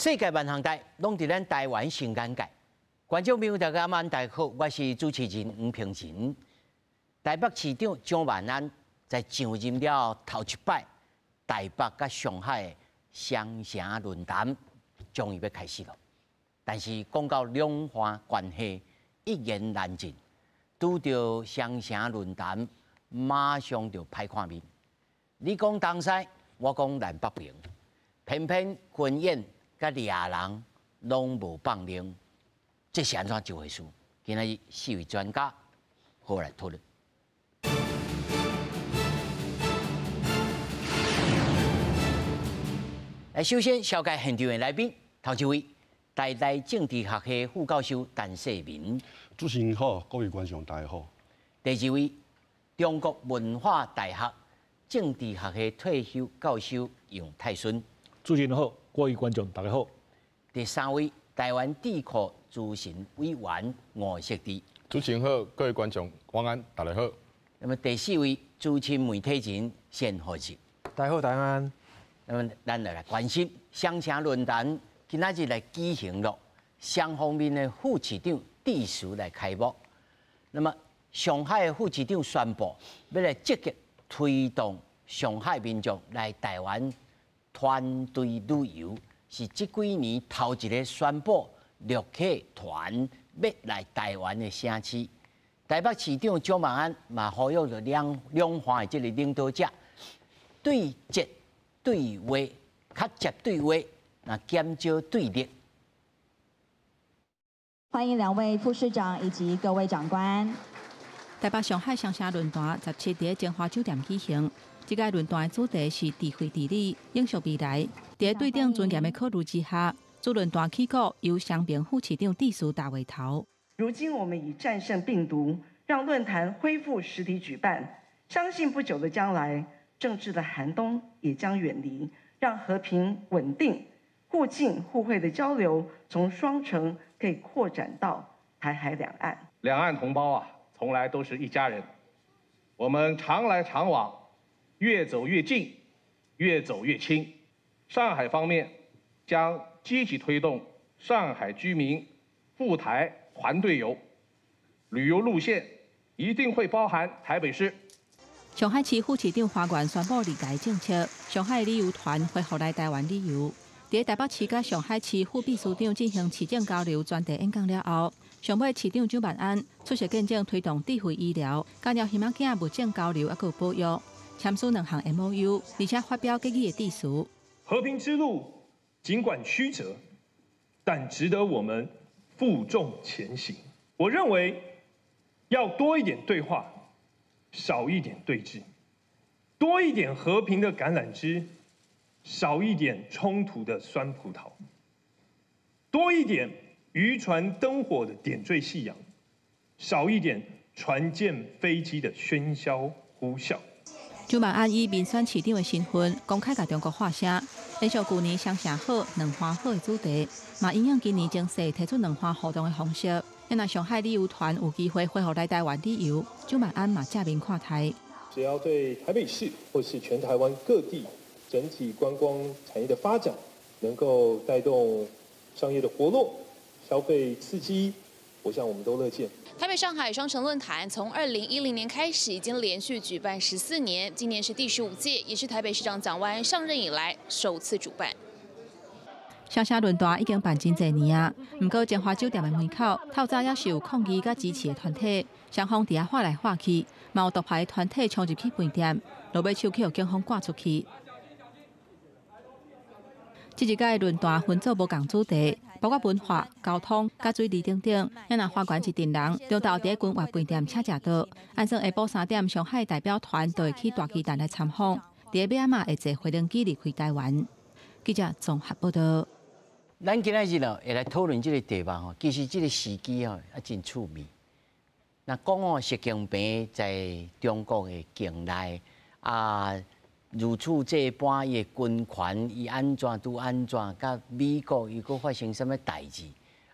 世界萬項代，攏佇咱台灣新眼界。觀眾朋友大家晚大家好，我是主持人黃平仁。台北市長蔣萬安在上任了頭一擺，台北佮上海雙城論壇終於欲開始囉。但是講到兩岸關係一言難盡，拄著雙城論壇，馬上就歹看面。你講東西，我講南北爿，偏偏軍演佮掠人攏無放冗，這是按怎一回事？今仔日四位專家好來討論。來，首先紹介現場的來賓，頭一位，台大政治學系副教授陳世民。主持人好，各位觀眾大家好。第二位，中國文化大學政治學系退休教授楊泰順。主持人好，各位觀眾大家好。第三位，台灣智庫資深委員吳錫志。主持人好，各位觀眾晚安，大家好。那麼第四位，資深媒體人單厚仁。大家好，大家安。那麼咱就來關心雙城論壇今仔日來舉行囉，雙方面的副市長致辭來開幕。那麼上海的副市長宣布，欲來積極推動上海民眾來台灣團隊旅遊，是這幾年頭一个宣布陸客團欲來台灣的城市。台北市長蔣萬安嘛呼籲著兩岸的這个領導者對質對話，較接對話，那減少對立。歡迎兩位副市長以及各位長官。台北上海雙城論壇17佇晶華酒店舉行。這屆論壇的主題是智慧治理，永續未來。佇對等尊嚴的考慮之下，主論壇起鼓由雙平副市長致辭大話頭。如今我們已戰勝病毒，讓論壇恢復實體舉辦，相信不久的將來，政治的寒冬也將遠離，讓和平穩定、互敬互惠的交流從雙城可以擴展到台海兩岸。兩岸同胞啊，從來都是一家人，我們常來常往，越走越近，越走越親。上海方面將積極推動上海居民赴台團隊遊，旅遊路線一定會包含台北市。上海市副市長華源宣布利台政策，上海旅遊團恢復來台灣旅遊。佇台北市佮上海市副秘書長進行市政交流專題演講了後，上尾市長蔣萬安出席見證推動智慧醫療、佮鳥耳仔囝物種交流，猶閣保育，簽署兩項 MOU，而且發表結語的致辭。和平之路儘管曲折，但值得我們負重前行。我認為要多一點對話，少一點對峙，多一點和平的橄欖枝，少一點衝突的酸葡萄，多一點漁船燈火的點綴夕陽，少一點船艦飛機的喧囂呼嘯。蔣萬安以民選市長的身份公開共中國喊聲，延續舊年雙城好、兩岸好的主題，嘛因應今年情勢提出兩岸互動的方式。若上海旅遊團有機會恢復來台灣旅遊，蔣萬安嘛正面看待。只要對台北市或是全台灣各地整體觀光產業的發展，能夠帶動商業的活絡、消費刺激，我想我們都樂見。台北上海雙城論壇從2010年開始，已經連續舉辦14年，今年是第15屆，也是台北市長蔣萬安上任以來首次主辦。雙城論壇已經辦真濟年啊，毋過晶華酒店的門口透早猶是有抗議佮支持的團體，雙方佇遐喊來喊去，嘛有獨派團體衝入去飯店，落尾手去予警方趕出去。這一屆論壇分做無仝主題，包括文化、交通、佮水利等等。若華源一陣人，中晝佇君悅飯店請食桌，按算下晡3點，上海代表團就會去大巨蛋來參訪，佇尾仔嘛會坐飛機離開台灣。記者綜合報道。咱今仔日哦，會來討論這个題目吼，其實這个時機吼啊真趣味。若講哦，習近平在中國的境內啊，如此這般伊的軍權，伊按怎拄按怎，佮美國又閣發生啥物代誌？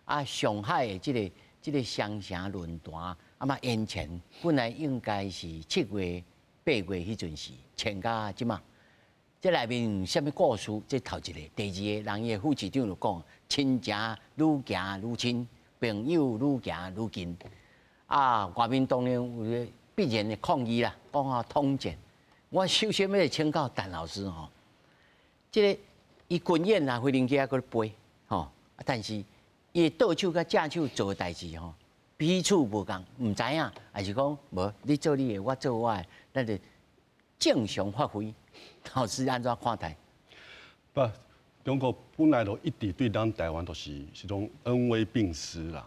啊，上海的這个雙城論壇啊嘛延前，本來應該是7月、8月彼陣時，延到這馬。這內面有啥物故事？這頭一個，第二个，人伊的副市長就講，親情愈行愈親，朋友愈行愈近。啊，外面當然有必然的抗議啦，講啊統戰。我首先欲請教陳老師吼，這个伊軍演啊，飛行機啊，閣咧飛吼，但是伊的倒手佮正手做的代誌吼，彼此無仝，毋知影，抑是講無你做你的，我做我的，咱就正常發揮。老師按怎看待？不，中國本來就一直對咱台灣都是種恩威並施啦。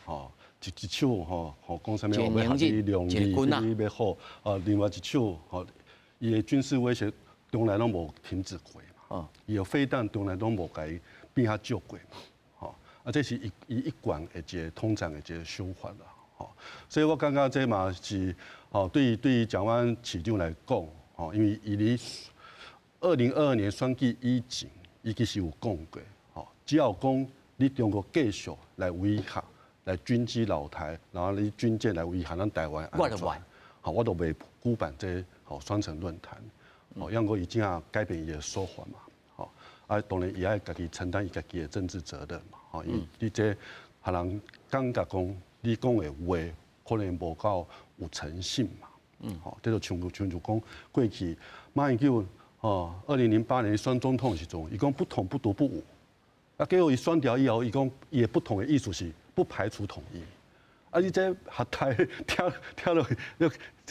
吼，一手吼，吼講啥物我欲予你量你，你欲好，啊，另外一手吼，伊的軍事威脅從來攏無停止過嘛。伊的飛彈從來攏無共伊變較少過嘛。吼，啊，這是伊一貫的一個統戰的一個手法啦。吼，所以我感覺這嘛是吼，對蔣萬安市長來講，吼，因為伊佇2022年選舉以前，伊其實有講過，吼，只要講你中國繼續來威嚇、來軍機擾台，然後你軍艦來威脅咱台灣安全，吼，我都袂舉辦這吼雙城論壇，吼，因為伊這樣改變伊的說法嘛，吼，啊，當然伊愛家己承擔伊家己的政治責任嘛，吼，伊你這予人感覺講你講的話可能無夠有誠信嘛，吼，這就親像講過去馬英九。哦，2008年選總統的時陣，伊講不統不獨不武，啊，結果伊選著以後，伊講伊的不統的意思是不排除統一，啊，你這學台聽聽落，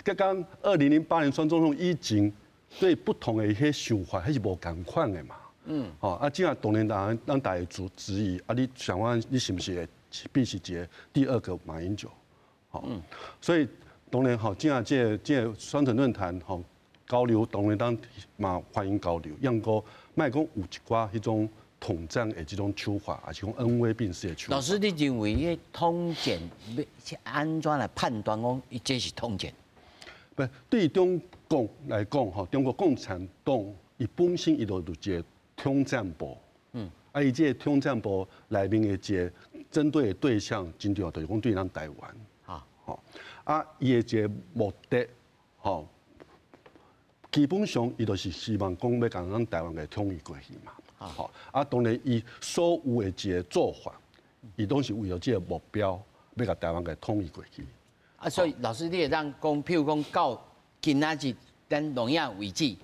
剛剛2008年選總統以前對不統的彼想法，彼是無仝款的嘛。吼，啊，這樣當然人咱大家質疑，啊，你想講你是毋是會變成一個第二個馬英九？吼，所以當然吼，這樣這個雙城論壇吼。交流當然當嘛歡迎交流，毋過莫講有一寡彼種統戰的這種手法，抑是講恩威並施的手法。老師，你認為彼統戰欲按怎來判斷講伊這是統戰？不，對中共來講，吼，中國共產黨伊本身伊就有一個統戰部，啊，伊這個統戰部內面的一個針對的對象，真重要就是講對咱台灣，吼，啊，伊的一個目的，吼。基本上，伊就是希望講欲共咱台灣給統一過去嘛。吼，啊，當然，伊所有的一個做法，伊攏是為著這個目標，欲共台灣給統一過去。啊，所以老師，你會當講，譬如講到今仔日咱錄影為止，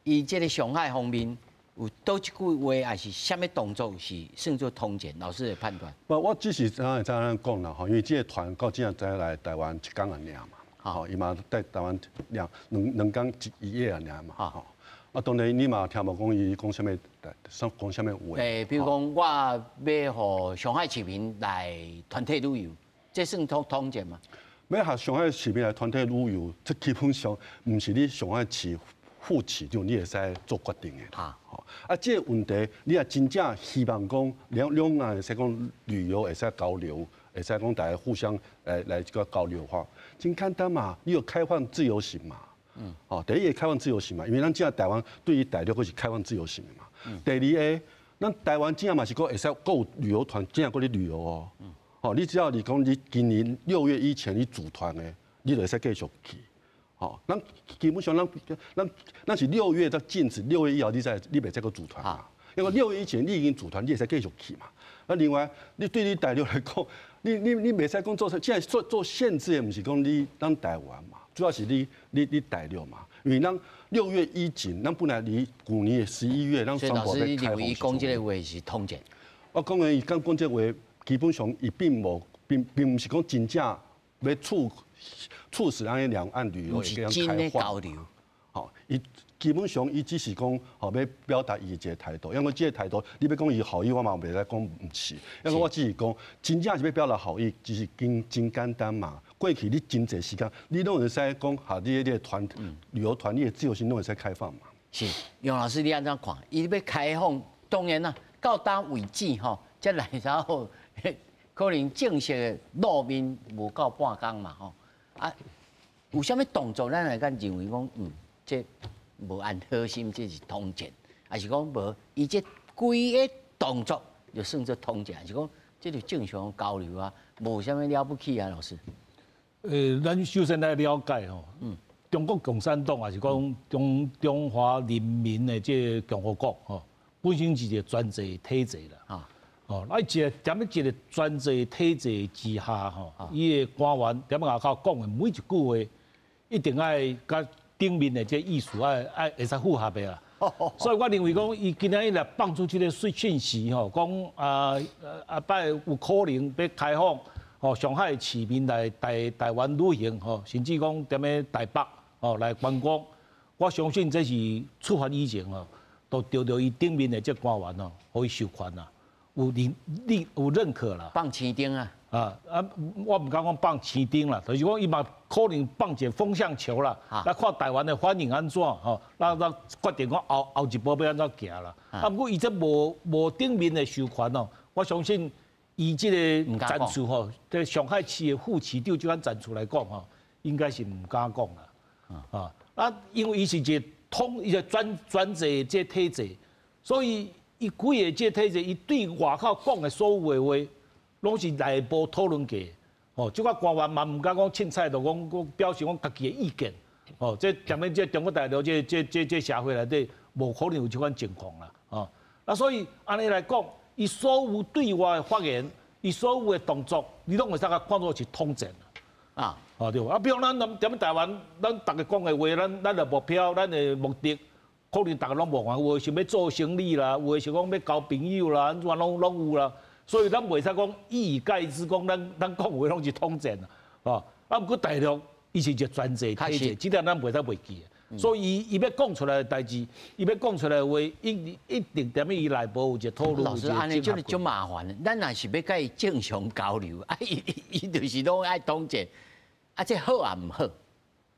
伊這个上海方面有佗一句話，抑是啥物動作是算做統戰？老師的判斷。無，我只是怎樣講啦吼，因為這個團到這才來台灣一工爾嘛。吼，伊嘛佇台灣兩工一夜爾嘛。吼，啊，當然你嘛聽無講伊講啥物，講啥物話。欸，比如講，我欲予上海市民來團體旅遊，這算統戰嗎？欲予上海市民來團體旅遊，這基本上毋是你上海市副市長你會使做決定的。吼，啊，這個問題你若真正希望講兩岸會使講旅遊會使交流，會使講大家互相來這個交流的話，真簡單嘛，你有開放自由行嘛。吼，第一個開放自由行嘛，因為咱這台灣對於大陸閣是開放自由行的嘛。第二个，咱台灣這嘛是閣會使閣有旅遊團，這閣咧旅遊哦。吼，你只要你講你今年6月以前你組團的，你就會使繼續去。吼，咱基本上咱是六月才禁止，六月以後你袂使閣組團嘛。因為六月以前你已經組團，你會使繼續去嘛。啊，另外，你對你大陸來講，你袂使講做，現在做限制的，毋是講你咱台灣嘛，主要是你大陸嘛。因為咱六月以前，咱本來離舊年的11月，咱宣布欲開放。伊講這个話是統戰。我講的伊講講這個話，基本上伊並無並毋是講真正欲促使按呢兩岸旅遊會開放。交流。吼，伊基本上伊只是講吼欲表達伊一个態度，因為這个態度，你欲講伊好意，我嘛袂使講毋是。因為我只是講，真正是欲表達好意，其實真簡單嘛。過去你真濟時間，你攏會使講，哈，你這个團旅遊團，你的自由行攏會使開放嘛。是，楊老師你按怎看？伊欲開放，當然啦，到今為止吼，才來然後可能正式的露面無夠半工嘛吼。啊，有啥物動作，咱會當認為講，這無按好心，這是統戰，抑是講無？伊這規个動作就算做統戰，抑是講這就正常交流啊，無啥物了不起啊，老師。咱首先來了解吼，中國共產黨，抑是講中華人民的這個共和國吼，本身是一個專制體制啦。哦，啊，一個踮咧一個專制體制之下吼，伊的官員踮外口講的每一句話，一定愛佮頂面的這意思愛會使符合的啦。所以我認為講，伊今仔日來放出這個訊息吼，講啊擺有可能欲開放，吼上海市民來台灣旅行吼，甚至講踮咧台北吼來觀光，我相信這是出發以前吼，都著著伊頂面的這官員吼，予伊授權啦，有認認有認可啦。放青燈啊！啊！我毋敢講放青燈啦，就是講伊嘛可能放一個風向球啦，來看台灣的反應按怎吼，來決定講後一步欲按怎行啦。啊，毋過伊這無頂面的授權哦，我相信伊這個戰術吼，這上海市的副市長這款戰術來講吼，應該是毋敢講啦。啊，因為伊是一個統一個專制這體制，所以伊規个這體制，伊對外口講的所有的話，攏是內部討論過，哦，這個官員嘛毋敢講凊彩，就講表示講家己的意見，哦，這踮咧這中國大陸這社會內底，無可能有這款情況啦，哦，啊，所以按呢來講，伊所有對外的發言，伊所有的動作，你攏會使共看做是統戰啊，哦對，啊，比如咱踮咧台灣，咱逐家講的話，咱的目標，咱的目的，可能逐家攏無仝，有的想欲做生意啦，有的想講欲交朋友啦，按怎攏有啦。所以咱袂使講一以概之，講咱講話攏是統戰啦，哦，啊，毋過大陸伊是一個專制體制，這點咱袂使袂記。所以伊欲講出來的代誌，伊欲講出來的話，一定踮咧伊內部有一個討論。老師，按呢就是足麻煩。咱若是欲佮伊正常交流，啊，伊就是攏愛統戰，啊，這好抑毋好？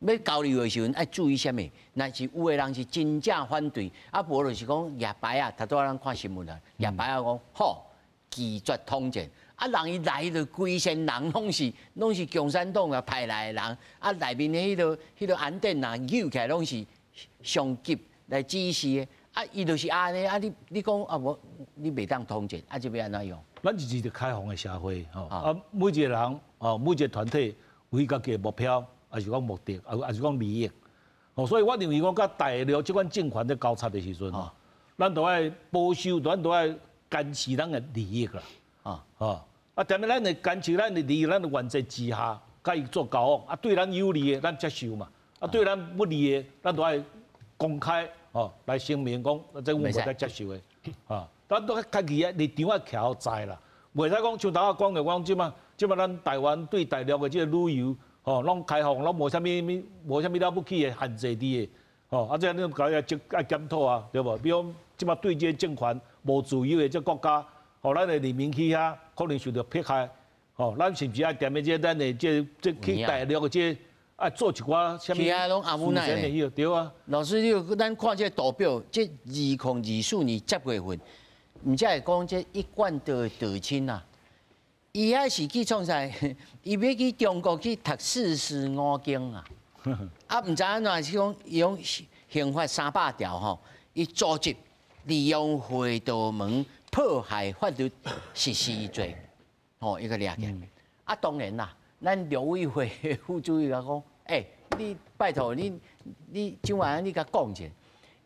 欲交流的時陣愛注意啥物？若是有的人是真正反對，啊，無就是講攑牌仔，頭拄仔咱看新聞啊，攑牌仔講好。拒絕統戰，啊，人伊來就規身人攏是共產黨啊派來的人，啊，內面的彼個安電啊扭起來攏是上級來指示的，啊，伊就是按呢，啊，你講啊，無你袂當統戰，啊，這欲按怎用？咱是一個開放的社會，吼，啊，每一個人，哦，每一個團體有伊家己的目標，抑是講目的，抑是講利益，哦，所以我認為講，佮大陸這款政權咧交叉的時陣，咱都愛保守，咱都愛堅持咱的利益啦，啊，踮咧咱的堅持咱的利益，咱的原則之下，佮伊做交往，啊，對咱有利的，咱接受嘛，啊，對咱不利的，咱都愛公開哦來聲明講，這阮無得接受的，啊，咱都家己啊立場愛徛予在啦，袂使講像頭仔講的講這馬咱台灣對大陸的這個旅遊，吼，攏開放，攏無啥物了不起的限制佇的，吼，啊，這你家己愛檢討啊，對無？比如講，這馬對這個政權無自由的這國家，予咱的人民去遐可能受著迫害，吼，咱是毋是愛踮咧這咱的這去大陸的這愛做一寡啥物？其他攏阿無奈的，對啊。老師，你咱看這圖表，這2024年7月份，毋才會講這一貫的德清啊，伊遐是去創啥？伊欲去中國去讀四書五經啊，啊，毋知按怎是講用刑法300條吼，伊組織利用會道門破壞法律實施罪，吼，伊共掠起來。啊，當然啦，咱陸委會副主委講，欸，你拜託你蔣萬安，你共講一下。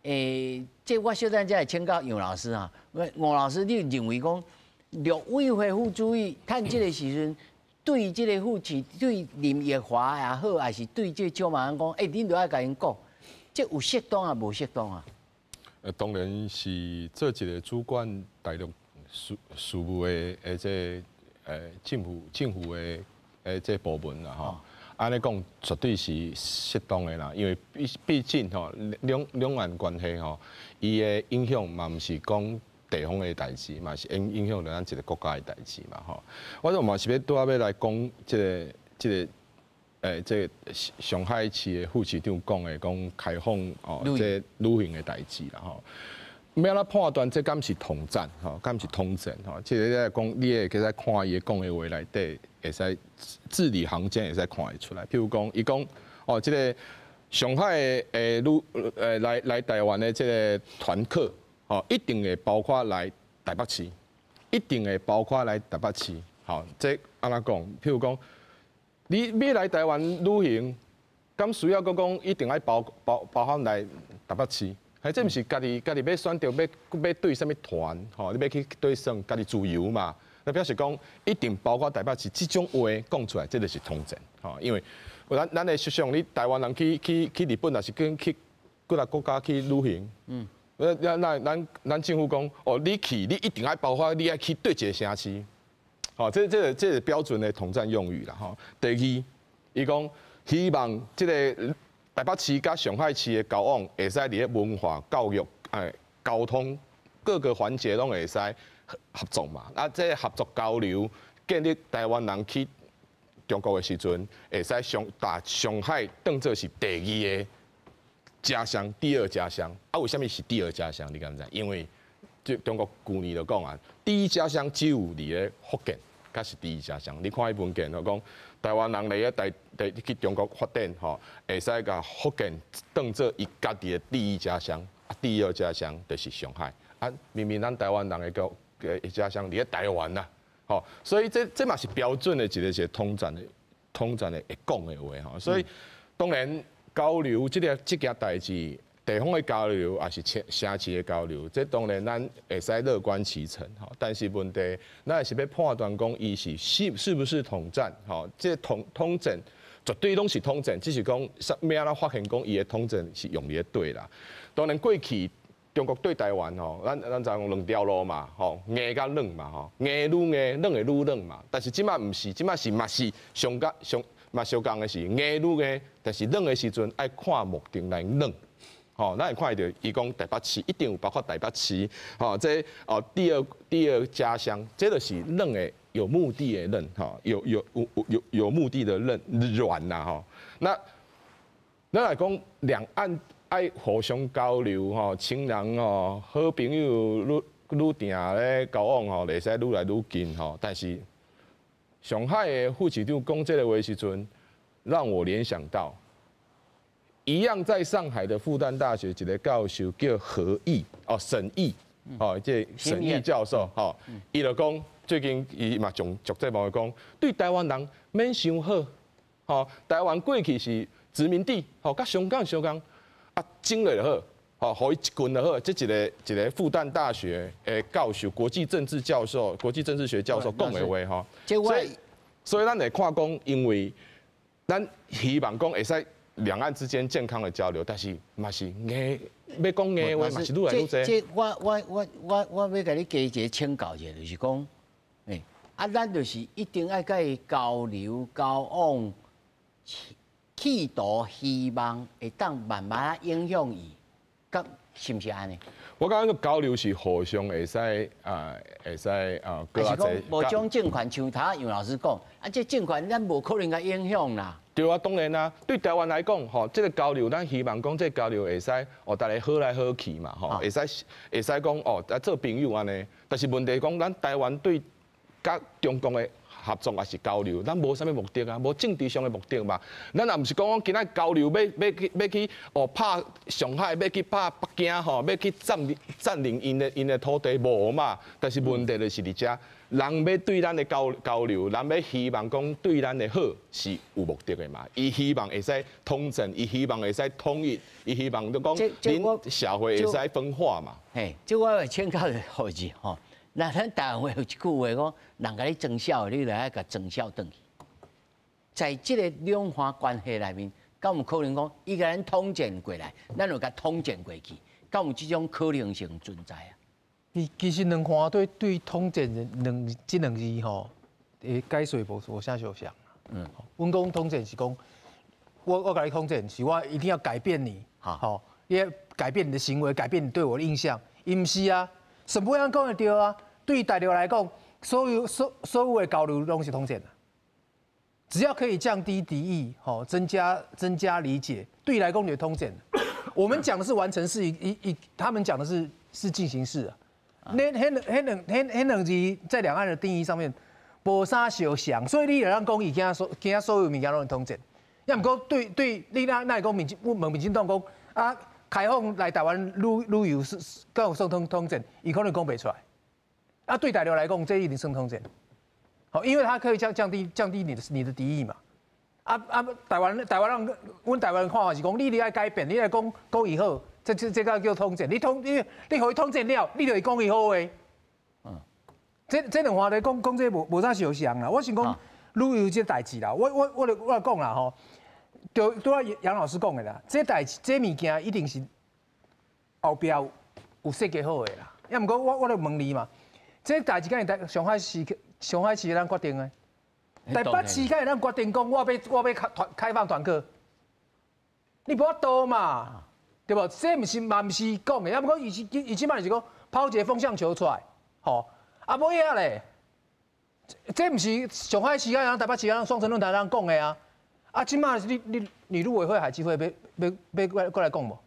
欸，這我小等才會請教楊老師啊，吳老師，你認為講陸委會副主委趁這個時陣，對這個副市對林奕華也好，還是對這個蔣萬安講，欸，恁都愛共𪜶講，這有適當抑無適當啊？當然是做一個主管大陸事務的這政府的這部門啦吼。按呢講絕對是適當的啦，因為畢竟吼兩岸關係吼，伊的影響嘛毋是講地方的代誌，嘛是影響著咱一個國家的代誌嘛吼。我就嘛是欲拄仔欲來講這個上海市的副市長講的，講開放哦，這旅行的代誌啦吼。欲按怎判斷這敢是統戰吼，敢是統戰吼？這個咧講，你會使看伊講的話內底，會使字裡行間會使看會出來。譬如講，伊講哦，這個上海的旅來台灣的這個團客，吼，一定會包括來台北市，一定會包括來台北市。吼，這按怎講？譬如講，你欲來台灣旅行，敢需要閣講一定愛包含來台北市？彼這毋是家己欲選擇欲對啥物團？吼，你欲去佗耍，家己自由嘛？那表示講一定包括台北市這種話講出來，這就是統戰。吼，因為咱的設想，你台灣人去日本，抑是講去幾个國家去旅行，那咱政府講，哦，你去你一定愛包括你愛去佗一个城市，吼，這是標準的統戰用語啦，吼。第二，伊講希望這个台北市佮上海市的交往，會使佇咧文化、教育、交通各個環節攏會使合作嘛。啊，這個合作交流，建立台灣人去中國的時陣，會使把上海當做是第二个家鄉，第二家鄉。啊，為啥物是第二家鄉？你敢知？因為中國舊年就講啊，第一家鄉只有佇咧福建，才是第一家鄉。你看彼文件就講，台灣人來咧台台去中國發展吼，會使共福建當做伊家己的第一家鄉，啊，第二家鄉就是上海。啊，明明咱台灣人的國的家鄉佇咧台灣啦，吼，所以這嘛是標準的一個統戰的會講的話吼。所以當然交流這件代誌，地方的交流抑是城市的交流，這當然咱會使樂觀其成吼。但是問題，咱是欲判斷講伊是不是統戰吼？這統戰絕對攏是統戰，只是講欲按怎發現講伊的統戰是用佇咧佗啦。當然過去中國對台灣吼，咱知影兩條路嘛，吼，硬佮軟嘛，吼，硬愈硬，軟會愈軟嘛。但是這擺毋是，這擺是嘛是上甲上嘛相仝的是硬愈硬，但是軟的時陣愛看目的來軟。吼，咱會看著伊講台北市一定有包括台北市，吼，這哦第二家鄉，這就是軟的有目的的軟，吼，有目的的軟軟啦，吼。那咱來講兩岸愛互相交流，吼，親人吼，好朋友愈愈定咧交往吼，會使愈來愈近吼。但是上海的副市長講這个話時陣，讓我聯想到，一樣在上海的復旦大學一個教授叫何毅哦，沈毅哦，這沈毅教授吼，伊就講最近伊嘛上足節目講，對台灣人免傷好，吼，台灣過去是殖民地，吼，佮香港相仝，啊，整落就好，吼，予伊一棍就好。這一個復旦大學的教授，國際政治教授、國際政治學教授講的話吼，所以咱會看講，因為咱希望講會使兩岸之間健康的交流，但是嘛是硬欲講硬話嘛是愈來愈濟。這我欲共你加一个請教一下，就是講，啊，咱就是一定愛佮伊交流交往，企圖希望會當慢慢影響伊，敢是毋是按呢？我感覺交流是互相會使啊，會使啊，還是講無將政權像頭楊老師講，啊，這政權咱無可能共影響啦。對啊，當然啦。對台灣來講，吼，這個交流，咱希望講這個交流會使哦，大家好來好去嘛，吼，會使講哦，啊做朋友按呢。但是問題講，咱台灣對佮中共的合作抑是交流，咱無啥物目的啊，無政治上的目的嘛。咱也毋是講講今仔交流欲去哦拍上海，欲去拍北京吼，欲去佔領𪜶的土地無嘛。但是問題就是佇遮。人欲對咱的交流，人欲希望講對咱的好是有目的的嘛？伊希望會使統戰，伊希望會使統一，伊希望就講恁社會會使分化嘛。嘿，這我會請教一个好字吼。那咱台灣話有一句話講，人共你裝痟，你就愛共裝痟轉去。在這个兩岸關係內面，敢有可能講，伊共咱統戰過來，咱就共統戰過去，敢有這種可能性存在啊？其實兩岸對統戰這兩字吼，解說無啥相像。阮講統戰是講，我共你統戰是我一定要改變你，吼，你要改變你的行為，改變你對我的印象。伊毋是啊，沈伯洋講的對啊。對大陸來講，所有的交流攏是統戰。只要可以降低敵意，吼，增加理解，對伊來講就是統戰。我們講的是完成式，他們講的是進行式啊。彼兩字在兩岸的定義上面無啥相像，所以你會當講伊驚所有物件攏是統戰。抑毋過對，你若會講問民進黨講啊，開放來台灣旅遊是敢有算統戰？伊可能講袂出來。啊，對大陸來講，這一定算統戰。好，因為它可以降低你的敵意嘛。啊啊！台灣人，阮台灣人看法是講，你愛改變，你愛講講伊好，這個叫統戰。你予伊統戰了，你就會講伊好話。嗯。這兩話咧講講這無啥相像啦。我想講旅遊這代誌啦，我講啦吼，就拄仔楊老師講的啦，這代誌這物件一定是後壁有設計好的啦。抑毋過我咧問你嘛，這代誌敢是上海市咱決定的？台北市敢會當決定講，我欲開放團客，你無法度嘛，對無？這毋是嘛，毋是講的，抑毋過伊這擺是講拋一個風向球出來，吼，啊尾仔咧，這毋是上海市啊，台北市啊，雙城論壇通講的啊，啊，這擺你陸委會海基會欲過來講無？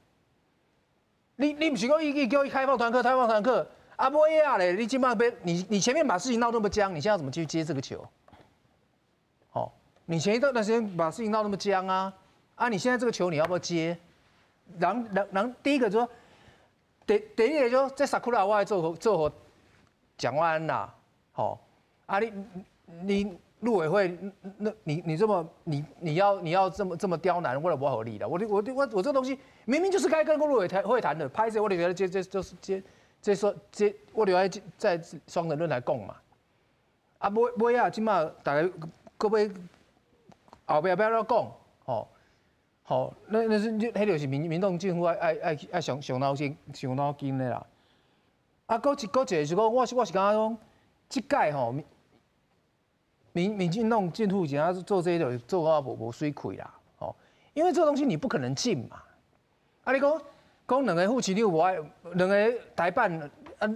你毋是講伊叫伊開放團客，開放團客，啊尾仔咧，你這擺欲你前面把事情鬧那麼僵，你現在怎麼去接這個球？你前一段時間把事情鬧那麼僵啊，啊！你現在這個球你要不要接？人第一個就說，第一個就說這 Sakura 我愛做予蔣萬安啦，吼啊你陸委會那你這麼你要這麼刁難，我就無予你啦。我這個東西明明就是該跟陸委會談的，歹勢我就覺得這就是這說這我就愛在雙城論壇講嘛。啊，尾仔這擺大家閣欲後壁欲按怎講，吼，吼，那是彼就是民眾政府愛傷腦筋的啦。啊，閣一個是講，我是感覺講，這屆吼，民進黨政府真正做這個就做到無媠氣啦，吼，因為這個東西你不可能禁嘛。啊，你講兩個副市長無愛，兩個台辦啊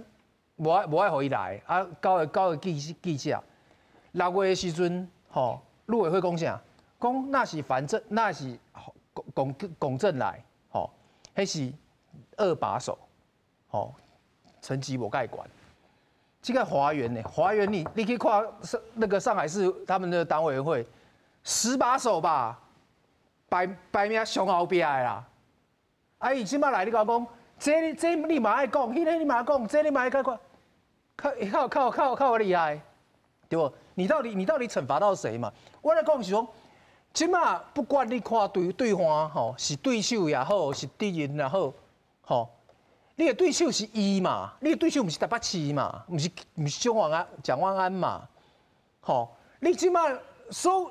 無愛予伊來，啊，九個記者，6月的時陣，吼，陸委會講啥？講那是反正那是龔鄭來，吼，彼是二把手，吼，層級無蓋懸。這個華源呢？華源你去看那個上海市他們的黨委員會，10把手吧，排名上後壁的啦。啊，伊這擺來你共我講，這你嘛愛講，彼個你嘛愛講，這你嘛愛講，較厲害，對無？你到底懲罰到誰嘛？我咧講是講，這擺不管你看對方吼，是對手也好，是敵人也好，吼，你的對手是伊嘛？你的對手毋是台北市嘛？毋是蔣萬安嘛？吼，你這擺所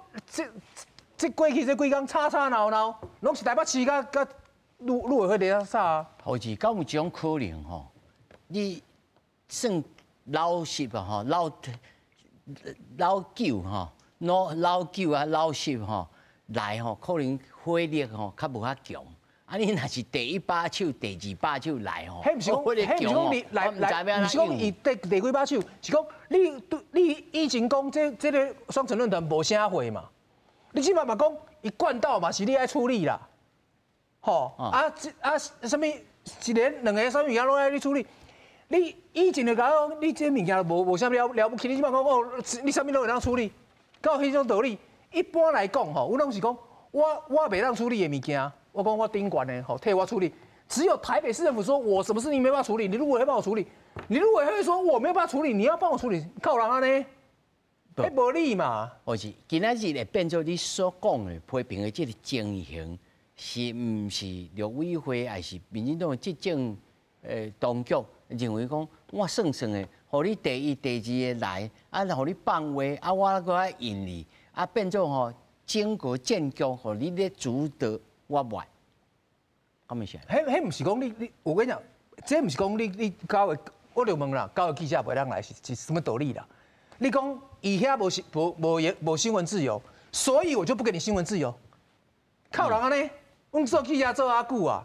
這過去這幾工吵吵鬧鬧，攏是台北市佮陸委會佇遐吵啊。好似敢有這種可能吼？你算老習啊吼，老舊吼，老舊啊老習吼來吼，可能火力吼較無遐強。啊！你若是第一把手、第二把手來吼，彼毋是講，彼毋是講你來，毋是講伊第幾把手，是講你對你以前講這個雙城論壇無啥會嘛？你這擺嘛講一貫道嘛是你愛處理啦，吼啊這啊啥物一個兩個啥物件攏愛你處理，你以前就共我講，你這物件無啥物了不起，你這擺講哦，你啥物攏會當處理，敢有彼種道理？一般來講吼，阮攏是講我袂當處理的物件。我講我頂懸的，吼替我處理。只有台北市政府說，我什麼事情沒辦法處理，你陸委會幫我處理。你陸委會說我沒有辦法處理，你要幫我處理，靠人按呢？彼無理嘛。不是，今仔日會變做你所講的批評的這個情形，是毋是陸委會還是民進黨的執政當局認為講，我算算的，予你第一、第二個來，啊，予你放話，啊，我閣愛應你，啊，變做吼整個戰局，予你咧主導。我袂，敢毋是？彼毋是講你，我跟你講，這毋是講你九個，我就問啦，九個記者袂當來是什麼道理啦？你講伊遐無無無無新聞自由，所以我就不給你新聞自由。靠人按呢，阮做記者做遐久啊，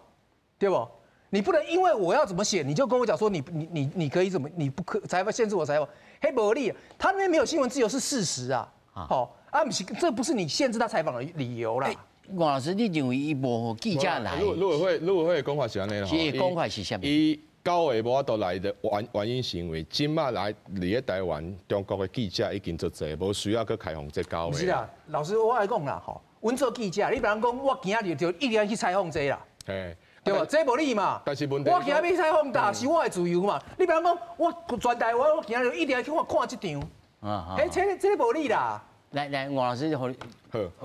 對無？你不能因為我要怎麼寫，你就跟我講說你可以怎麼，你不可採訪限制我採訪，彼無理，他那邊沒有新聞自由是事實啊。好啊，毋是，這不是你限制他採訪的理由啦。吳老師，你認為伊無予記者來？陸委會講法是按呢啦，是講法是啥物？伊九個無法度來的原因是因為這擺來佇咧台灣中國的記者已經足濟，無需要閣開放這九個。是啦，老師我愛講啦，吼，阮做記者，你別人講我今仔日就一定要去採訪這啦，對無？這無理嘛。但是問題，我今仔日去採訪，但是我的自由嘛。你別人講我全台灣，我今仔日一定要去看看這場，啊，這無理啦。來來，黃老師，予好，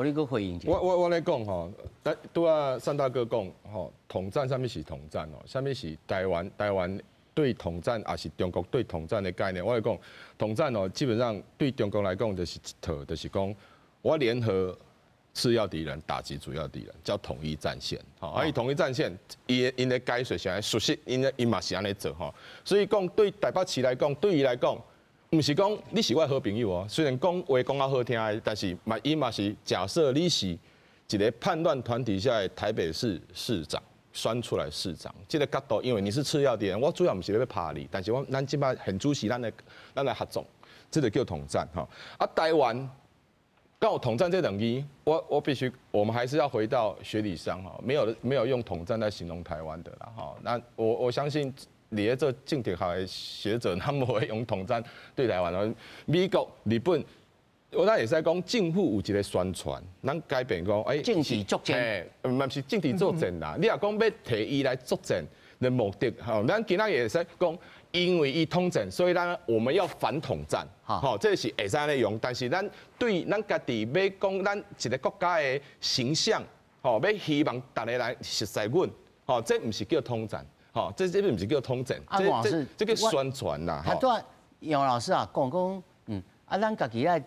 予你閣回應一下。我咧講吼，咱拄仔單大哥講吼，統戰啥物是統戰哦？啥物是台灣對統戰，抑是中國對統戰的概念？我來講，統戰哦，基本上對中國來講就是一套，就是講我聯合次要敵人打擊主要敵人，叫統一戰線。吼，啊，伊統一戰線，伊𪜶的解說是熟悉，𪜶𪜶嘛是按呢做吼。所以講對台北市來講，對伊來講，毋是講你是我的好朋友哦，雖然講話講較好聽的，但是嘛伊嘛是假設你是一個叛亂團體下的台北市市長選出來市長，這個角度，因為你是次要敵人，我主要毋是咧欲拍你，但是我咱這擺現主時咱來咱來合作，這個叫統戰吼。啊，台灣講統戰這兩字，我必須，我們還是要回到學理上哈，沒有用統戰來形容台灣的啦哈。那我相信。佇咧做政治學的學者，他們會用統戰對台灣。美國、日本，我咱會使講政府有一個宣傳，咱改變講，欸，政治作戰，毋是政治作戰啦。你若講欲提伊來作戰的目的，吼，咱今仔日會使講，因為伊統戰，所以咱我們要反統戰，吼，這是會使按呢用。但是咱對咱家己欲講咱一個國家的形象，吼，欲希望逐个來熟似阮，吼，這毋是叫統戰。吼，這毋是叫統戰，這這個宣傳啦。他拄楊老師啊，講講，啊，咱家己愛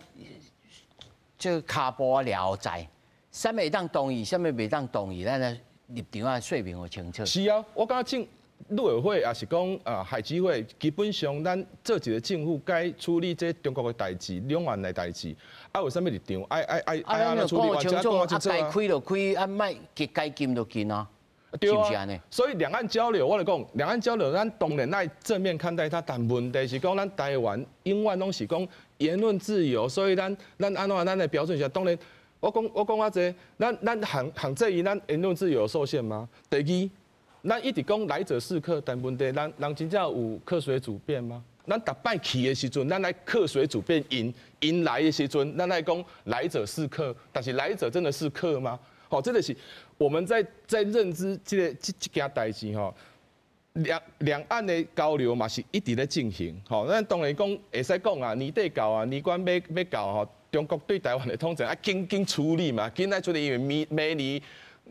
這跤步了在，啥物會當同意，啥物袂當同意，咱來立場啊說明予清楚。是啊，我感覺政陸委會抑是講啊海基會，基本上咱做一個政府該處理這中國的代誌、兩岸的代誌，啊有啥物立場，愛愛愛愛按怎處理？講清楚，啊該開就開，啊莫該禁就禁啊。對啊，所以兩岸交流，我來講，兩岸交流，咱當然愛正面看待它，但問題是講，咱台灣永遠攏是講言論自由，所以咱咱按怎咱的標準是當然，我講較濟，咱限制伊，咱言論自由受限嗎？第二，咱一直講來者是客，但問題，人人真正有客隨主便嗎？咱逐擺去的時陣，咱來客隨主便，𪜶𪜶來的時陣，咱來講來者是客，但是來者真的是客嗎？吼，這個是我們在認知這個這件代誌吼，兩岸的交流嘛是一直咧進行，吼，咱當然講會使講啊，年底到啊，年關欲到吼，中國對台灣的統戰愛緊緊處理嘛，緊愛處理，因為明年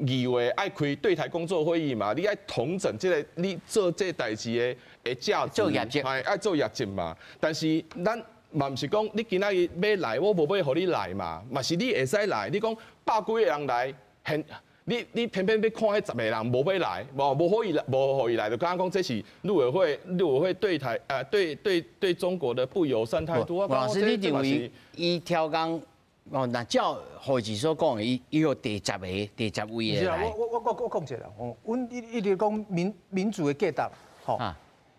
2月愛開對台工作會議嘛，你愛統整這個你做這代誌的價值，做業績，愛做業績嘛。但是咱嘛毋是講你今仔日欲來，我無欲予你來嘛，嘛是你會使來，你講百幾個人來。你偏偏欲看彼十個人無欲來，無予伊來，無予伊來，就敢若講這是陸委會對台啊對中國的不友善態度。黃老師，你認為伊超工哦？若照何志所講的，伊予第十個、第十位的來。我講一下啦，吼，阮一直講民主的價值，吼，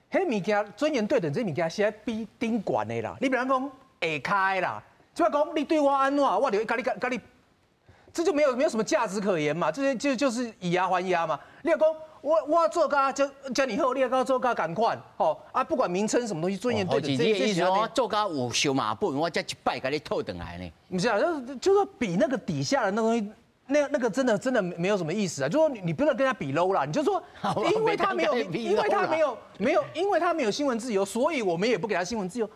彼物件尊嚴對等，這物件是愛比頂懸的啦。你比方講下跤的啦，即擺講你對我按怎，我就會共你共你。這就沒有什麼價值可言嘛，這些就是以牙還牙嘛。你若講我做甲遮爾好，你也共我做甲仝款，吼啊，不管名稱什麼東西，尊嚴對等。這意思我做甲有燒麻本，我才一擺共你討轉來呢。毋是啊，就說比那個底下的那東西，那個真的沒有什麼意思啊。就說你不能跟他比 low 啦，你就說，因為他沒有，因為他沒有沒有，因為他沒有新聞自由，所以我們也不給他新聞自由。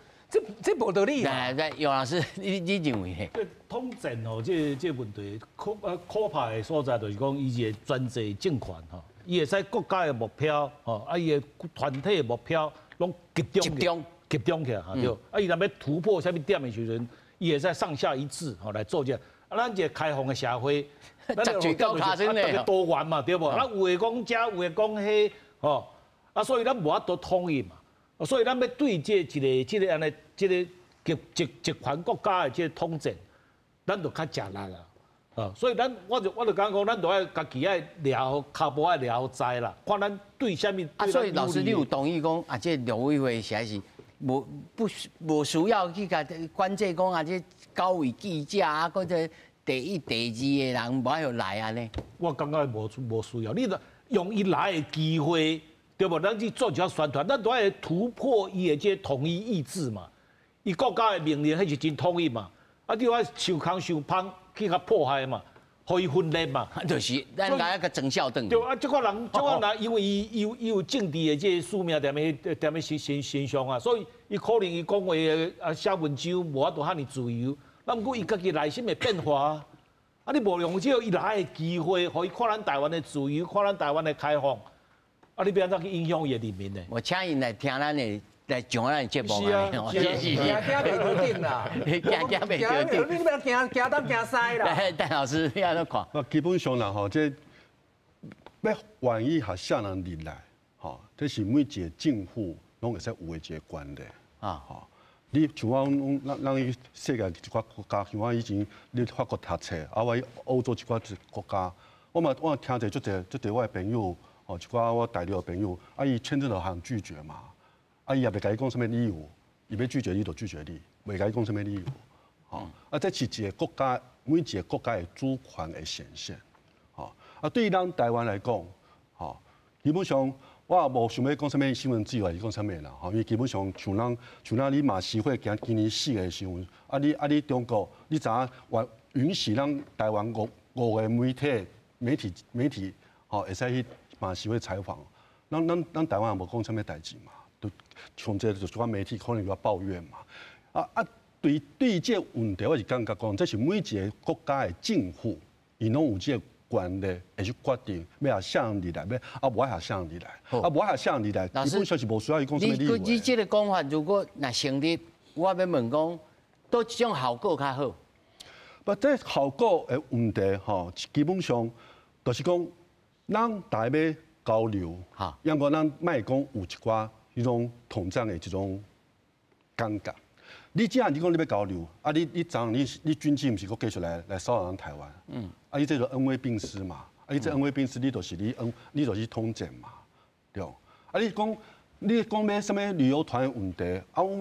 這無道理。來來，楊老師，你認為呢？這統戰哦，這問題可怕的所在就是講，伊是個專制政權吼，伊會使國家的目標吼，啊伊的團體的目標攏集中集中起來哈對。啊，伊若欲突破啥物點的時陣，伊會使上下一致吼來做這個。啊，咱一個開放的社會，咱就高卡身的，多元嘛對無？咱有的講這，有的講彼，吼，啊，所以咱無法度統一嘛。所以咱欲對這一個、這個按呢、這個集權國家的這個統戰，咱就較吃力啦。啊，所以咱我就感覺講，咱都愛家己愛掠好跤步愛掠好知啦，看咱對啥物。啊，所以老師，你有同意講啊？這陸委會實在是無不無需要去共管制講啊，這九位記者啊，或者第一、第二个人無愛予來按呢？我感覺無需要，你著用伊來的機會。對無？咱去做一下宣傳，咱都愛突破伊的這個統一意志嘛。伊國家的命令彼是真統一嘛。啊，你愛受空受芳去共破壞嘛，予伊分裂嘛。就是咱來共裝笑轉。對啊，這款人，這款人因為伊有政治的這個使命踮咧踮咧身身身上啊，所以伊可能伊講話啊寫文章無法度遐爾自由，啊，毋過伊家己內心會變化啊！你無用這個伊來的機會，予伊看咱台灣的自由，看咱台灣的開放，啊，你欲按怎去影響伊的人民呢？我請𪜶來聽咱的，來上咱的節目。是啊，是是是。驚驚袂著頂啦，驚驚袂著頂。你欲驚驚東驚西啦。鄧老師，你按怎看？我基本上啦吼，這欲願意予啥人入來，吼，這是每一個政府攏會使有的一個權利啊，吼。你像我講，咱去世界一寡國家，像我以前咧法國讀冊，啊，我去歐洲一寡國家，我嘛我聽者足濟足濟我的朋友，吼，一寡我大陸的朋友，啊，伊簽證就予人拒絕嘛，啊，伊也袂共你講啥物理由，伊欲拒絕你就拒絕你，袂共你講啥物理由，吼，啊，這是一個國家每一個國家的主權的顯現，吼，啊，對於咱台灣來講，吼，基本上。我也無想欲講啥物新聞自由，還是講啥物啦，吼，因為基本上像咱像咱你馬習會今今年死的時陣，啊你啊你中國，你知影允允許咱台灣五五個媒體媒體媒體，吼，會使去馬習會採訪，咱咱咱台灣也無講啥物代誌嘛，都像這就寡媒體可能有抱怨嘛，啊啊，對對這個問題，我是感覺講，這是每一個國家的政府，伊攏有這個權力會去決定欲予啥人入來，欲啊無愛予啥人入來，啊無愛予啥人入來，基本上是無需要伊講啥物理由。你這個講法，如果若成立，我欲問講，佗一種效果較好？不，這效果的問題吼，基本上就是講，咱大家欲交流，抑閣咱莫講有一寡彼種統戰的這種感覺。你既然你講你欲交流，啊你你昨你你軍機毋是閣繼續來來騷擾咱台灣？嗯，啊你這就恩威並施嘛，啊你這恩威並施，你就是你恩，你就是統戰嘛，對。啊你講你講欲啥物旅遊團的問題，啊阮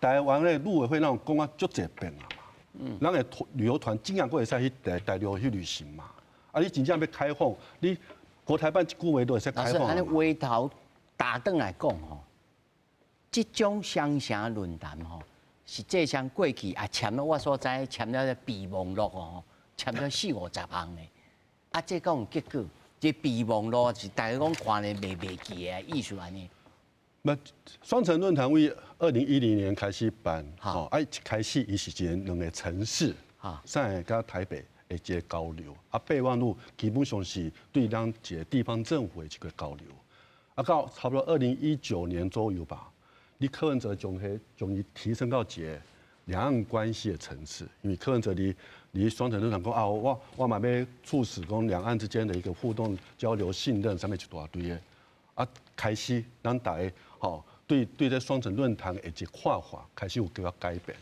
台灣的陸委會那種講啊足濟遍啊嘛，嗯，咱的旅遊團真正閣會使去大大陸去旅行嘛？啊你真正欲開放，你國台辦一句話都會使開放。老師，按呢回頭打轉來講吼，這種雙城論壇吼。是這項過去也簽了，我所知簽了備忘錄哦，簽了四五十項呢。啊，這敢有結果？這備忘錄是大家講看咧袂袂記的意思按呢。那雙城論壇為2010年開始辦，吼，啊一開始伊是一個兩個城市，上海佮台北的一個交流，啊備忘錄基本上是對咱一個地方政府的一個交流，啊到差不多2019年左右吧。你柯文哲將彼將伊提升到一個兩岸關係的層次，因為柯文哲佇佇雙城論壇講啊，我我嘛欲促使講兩岸之間的一個互動交流、信任啥物一大堆的，啊開始咱大家吼對對這雙城論壇的一個看法開始有較改變，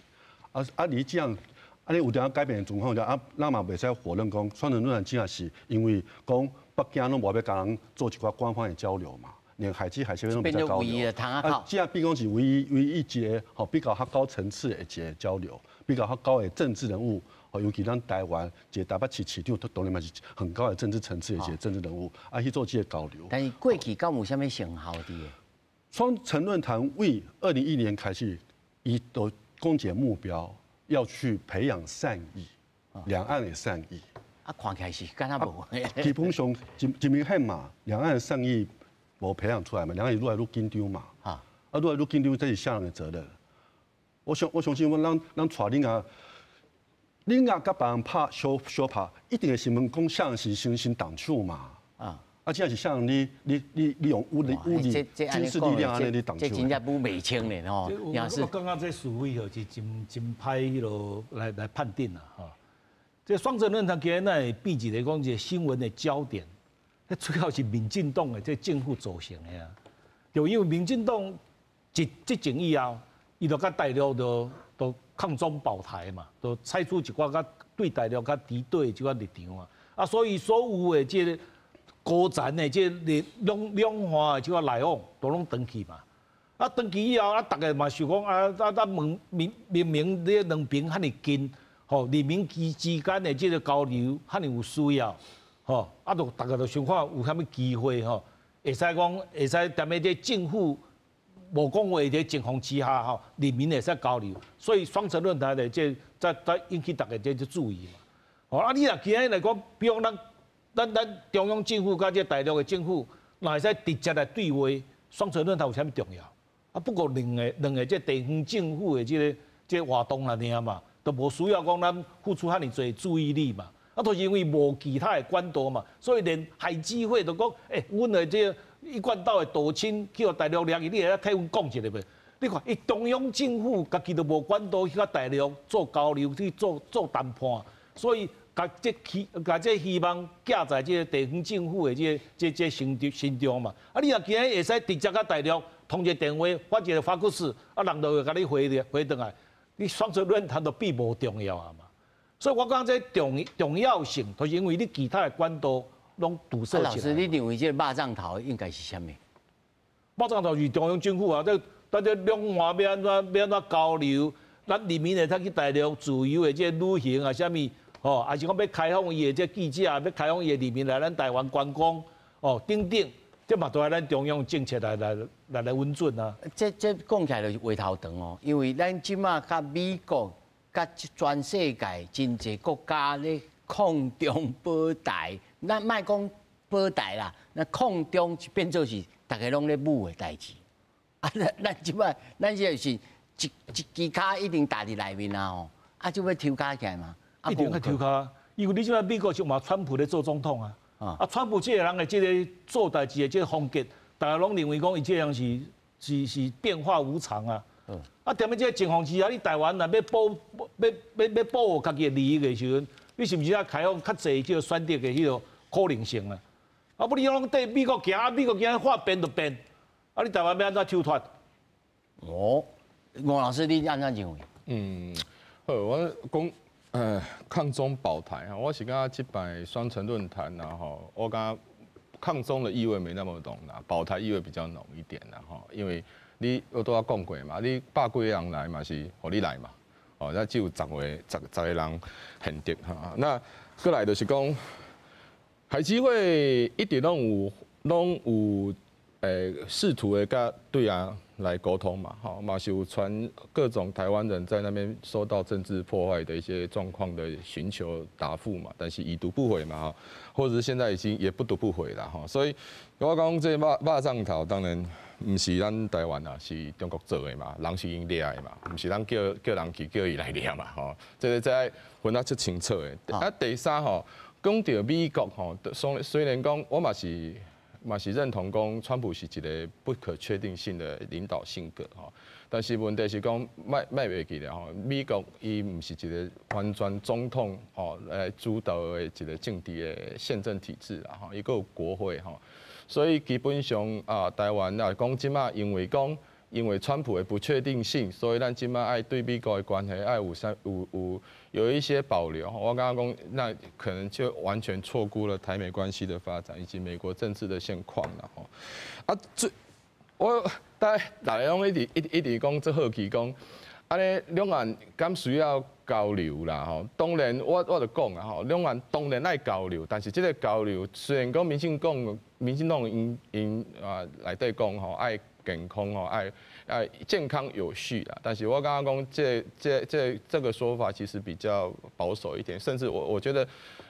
啊啊你這樣，啊你有點改變的狀況下，啊咱嘛袂使否認講雙城論壇真正是因為講北京攏無欲共人做一寡官方的交流嘛。連海基海協攏袂使交流，啊，這變講是唯一唯一一個吼比較較高層次的一個交流，比較較高的政治人物，吼尤其咱台灣一個台北市市長，當然嘛是很高的政治層次的一個政治人物，啊去做這個交流。但是過去敢有啥物成效佇？雙城論壇為2010年開始，伊都講一個目標，要去培養善意，兩岸的善意。啊，看起來是敢若無。基本上真真明顯嘛，兩岸的善意。無培養出來嘛，兩岸愈來愈緊張嘛，啊，愈來愈緊張，這是啥人的責任？我相我相信，阮咱咱帶恁啊，恁啊，佮別人拍相相拍，一定會先問講啥人是先先動手嘛，啊，啊，這是啥人你你你利用武力武力軍事力量按呢咧動手？這真正武袂清咧吼。我感覺這是非吼是真真歹彼落來來判定啦吼。這雙城論壇今日會變一個講一個新聞的焦點。主要是民進黨的這政府造成的啊，就因為民進黨執執政以後，伊就佮大陸就都抗中保台嘛，就採取一寡較對大陸較敵對的這款立場啊，啊，所以所有的這個高層的這兩兩岸的這款來往都攏斷去嘛，啊，斷去以後啊，逐家嘛想講啊啊啊問明明明這兩邊遐爾近，吼，人民之之間的這個交流遐爾有需要。吼，啊，就逐家就想看有啥物機會吼，會使講會使踮咧這政府無講話的情況之下吼，人民會使交流，所以雙城論壇的這才才引起逐家這這注意嘛。吼，啊，你若今日來講，比如講咱咱咱中央政府佮這大陸的政府，若會使直接來對話，雙城論壇有啥物重要？啊，不過兩個兩個這地方政府的這個這個活動爾嘛，都無需要講咱付出遐爾濟注意力嘛。啊，都是因為無其他的管道嘛，所以連海基會都講，欸，阮的這個一貫道的道親去予大陸掠去，你會使替阮講一下袂？你看，伊中央政府家己都無管道去佮大陸做交流，去做談判，所以共這希望寄在這個地方政府的這身中嘛。啊，你若今日會使直接佮大陸通一個電話，發一個 fax，啊，人就會共你回轉來，你雙城論壇就變無重要啊嘛。所以我講這重要性，就是因為你其他的管道攏堵塞起來。老師，你認為這個肉粽頭應該是啥物？肉粽頭是中央政府啊，這咱這兩岸欲按怎交流，咱人民會通去大陸自由的這旅行啊，啥物吼，還是講欲開放伊的這記者，欲開放伊的人民來咱台灣觀光，哦，等等，這嘛都愛咱中央政策來允准啊。這講起來就是話頭長哦，因為咱這馬佮美國、佮全世界真濟國家咧抗中保台，咱莫講保台啦，那抗中就變做是逐家攏咧舞的代誌。啊，咱這擺咱這是一支跤一定踏佇內面啊吼，啊就欲抽跤起來嘛？一定欲抽跤，因為你這擺美國就嘛川普咧做總統啊，啊川普這個人的這個做代誌的這個風格，大家攏認為講伊這個人是變化無常啊。啊，踮咧這個情況之下，你台灣若欲保護家己的利益的時陣，你是毋是愛開放較濟這個選擇的彼個可能性啊？啊，不你攏綴美國行，美國行話變就變，啊，你台灣欲按怎抽脫？哦，吳老師，你按怎認為？嗯，好，我講，抗中保台啊，我是感覺這擺雙城論壇啊，吼，我感覺抗中的意味沒那麼濃啦，保台意味比較濃一點啦，吼，因為你我拄仔講過嘛，你百幾個人來嘛是予你來嘛，哦，那只有十個人現職哈，那過來就是講，海基會一直攏有試圖的佮對岸來溝通嘛，吼，嘛是有傳各種台灣人在那邊受到政治破壞的一些狀況的尋求答覆嘛，但是已讀不回嘛，哈，或者是現在已經也不讀不回了，哈，所以我講這肉粽頭當然毋是咱台灣啊，是中國做的嘛，人是𪜶掠的嘛，毋是咱叫人去叫伊來掠嘛，吼，這個這分得足清楚的。啊，第三吼，講著美國吼，雖然講我嘛是認同講川普是一個不可確定性的領導性格吼，但是問題是講莫袂記咧吼，美國伊毋是一個完全總統吼來主導的一個政治的憲政體制啦吼，伊閣有國會吼，所以基本上啊，台灣來講這馬因為講因為川普的不確定性，所以咱這馬愛對美國的關係愛有啥有有有一些保留。我剛剛講，那可能就完全錯估了台美關係的發展以及美國政治的現況了吼。啊，這我大家攏一直講這好奇講，按呢兩岸敢需要交流啦吼？當然我就講啊吼，兩岸當然愛交流，但是這個交流雖然講民進黨𪜶啊內底講吼愛健康吼，愛健康有序啦，但是我剛剛講這個說法其實比較保守一點，甚至我覺得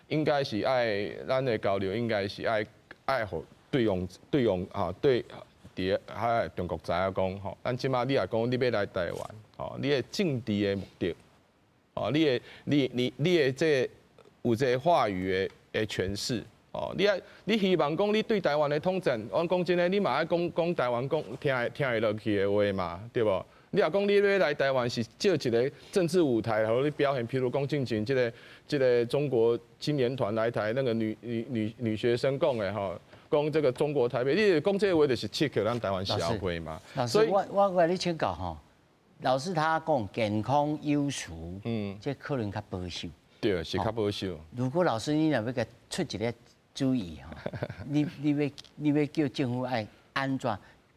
應該是愛咱的交流應該是愛予對方啊對佇遐中國知影講吼，咱這馬你若講你欲來台灣，吼，你的政治的目的，哦，你的你你你的這個有這個話語的詮釋。哦，你愛你希望講你對台灣的統戰，我講真的，你嘛愛講講台灣講聽會落去的話嘛，對無？你若講你欲來台灣是借一個政治舞台，予你表現，譬如講進前這個中國青年團來台那個女學生講的吼，講這個中國台北，你講這個話就是刺激咱台灣社會嘛。老師，我共你請教吼，老師他講健康有序，這可能較保守。對，是較保守。如果老師你若欲共出一個主意吼，你欲叫政府愛按怎，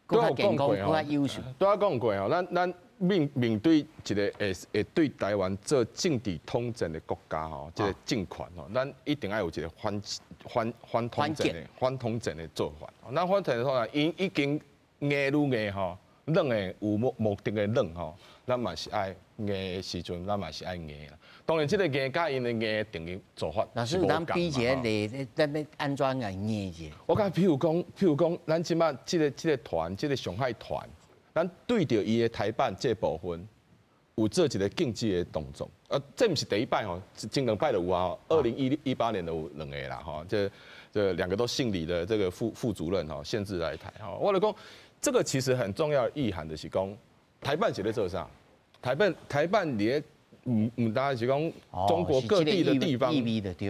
閣較健康，閣較有序。拄仔講過吼，咱面對一個會對台灣做政治統戰的國家吼，這個政權吼，咱一定愛有一個反統戰的做法。咱反統戰的做法，𪜶已經硬愈硬吼，軟的有目的的軟吼，咱嘛是愛硬的時陣，咱嘛是愛硬啦。當然，這個硬佮𪜶的硬的定義做法。老師，咱比一個例，咱欲按怎來硬者？我講，譬如講，咱這馬這個團，這個上海團，咱對著伊的台辦這部分，有做一个禁止的動作，這毋是第一擺吼，前兩擺就有啊，2018年就有兩個啦，吼，這兩個都姓李的這個副主任吼，限制來台吼。我來講，這個其實很重要的意涵就是講，台辦是咧做啥？台辦佇咧毋單是講中國各地的地方，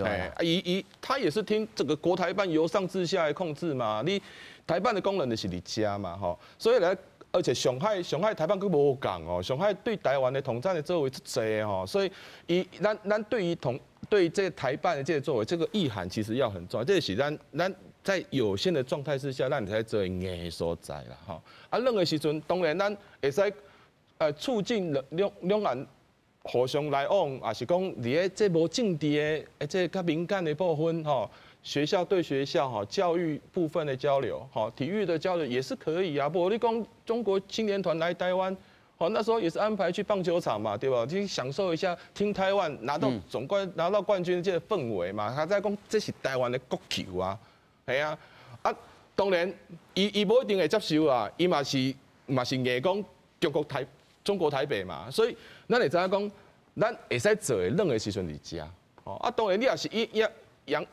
哎，伊他也是聽這個國台辦由上至下來控制嘛。你台辦的功能就是佇遮嘛，吼，所以來。而且上海台辦閣無仝哦，上海對台灣的統戰的作為足濟吼，所以伊咱對於統對這個台辦的這個作為，這個意涵其實要很重要。這個是咱在有限的狀態之下，咱會使做硬的所在啦，吼。啊，軟的時陣，當然咱會使促進兩岸互相來往，也是講佇咧這無政治的這個較敏感的部分吼。學校對學校哈，教育部分的交流，哈，體育的交流也是可以啊。不，你講中國青年團來台灣，哦，那時候也是安排去棒球場嘛，對吧？去享受一下聽台灣拿到總冠拿到冠軍這個氛圍嘛。他在講這是台灣的國球啊，係啊，啊，當然，伊無一定會接受啊，伊嘛是硬講中國台北嘛，所以咱會知影講，咱會使做的軟的時陣佇遮，哦，啊，當然你也是一揚。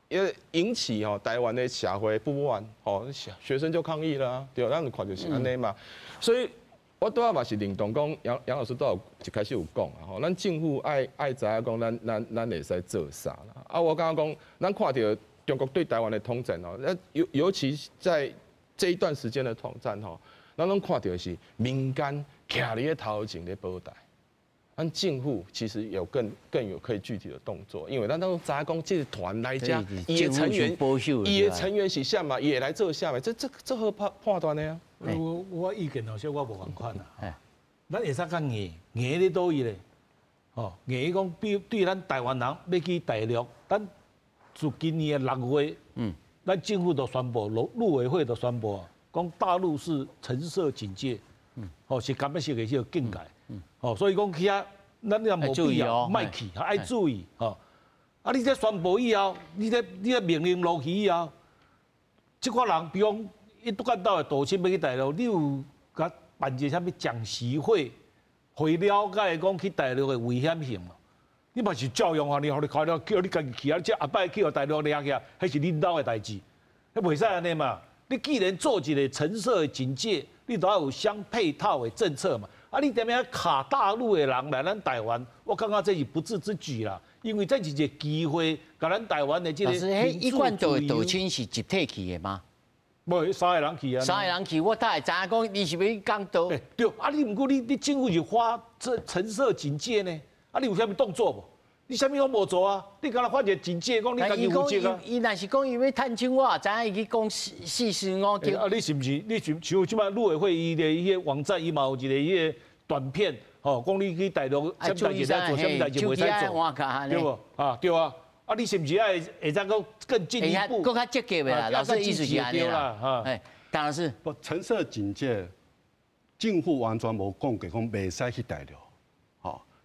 也引起哦台灣的社會不滿，哦學生就抗議啦，對，咱看就是按呢嘛。所以我拄仔嘛是認同講，楊老師拄有一開始有講啊，吼，咱政府愛知影講，咱會使做啥啦。啊，我感覺講，咱看著中國對台灣的統戰哦，那尤其在這一段時間的統戰吼，咱攏看著的是民間徛佇咧頭前咧保台。咱政府其實有更有可以具體的動作，因為咱都知影講這個團來遮，伊的成員，伊的成員是啥嘛，伊會來做啥嘛，這好判斷的啊。我意見好像我無仝款啊。咱會使較硬，硬佇佗位咧？吼，硬講比對咱台灣人欲去大陸，咱自今年的6月，咱政府就宣布，陸委會就宣布啊，講大陸是橙色警戒，吼是柑仔色的這個警戒。哦，所以講去遐，咱也無必要，莫去，愛注意吼。啊，你這宣布以後，你這命令落去以後，這寡人，比如講，伊拄干到的導親欲去大陸，你有共辦一個啥物講習會，予伊了解講去大陸的危險性無？你嘛是照樣啊，你予你開了，叫你家己去啊，這後擺去予大陸掠起來，彼是恁兜的代誌，彼袂使按呢嘛。你既然做一個橙色的警戒，你都要有相配套的政策嘛。啊！你踮遐卡大陸的人來咱台灣，我感覺這是不智之舉啦。因為這是一個機會，共咱台灣的這個老師，彼一貫道的導親是集體去的嗎？無，三個人去啊。三個人去，我大會知影講，你是欲講道。對，啊！你毋過你政府是發這橙色警戒呢？啊！你有啥物動作無？你啥物攏無做啊？你敢若發一個警戒，講你家己負責啊？伊若是講伊欲探親，我也知影伊去講四四五啊，你是毋是？你是像這擺陸委會伊的彼個網站，伊嘛有一個彼個短片，吼，講你去大陸啥物代誌使做，啥物代誌袂使做，對無？啊，對啊。啊，你是毋是愛會使閣更進一步？閣較積極的啦，老師意思是按呢啦。哎，當然是。不，橙色警戒，政府完全無講過講袂使去大陸。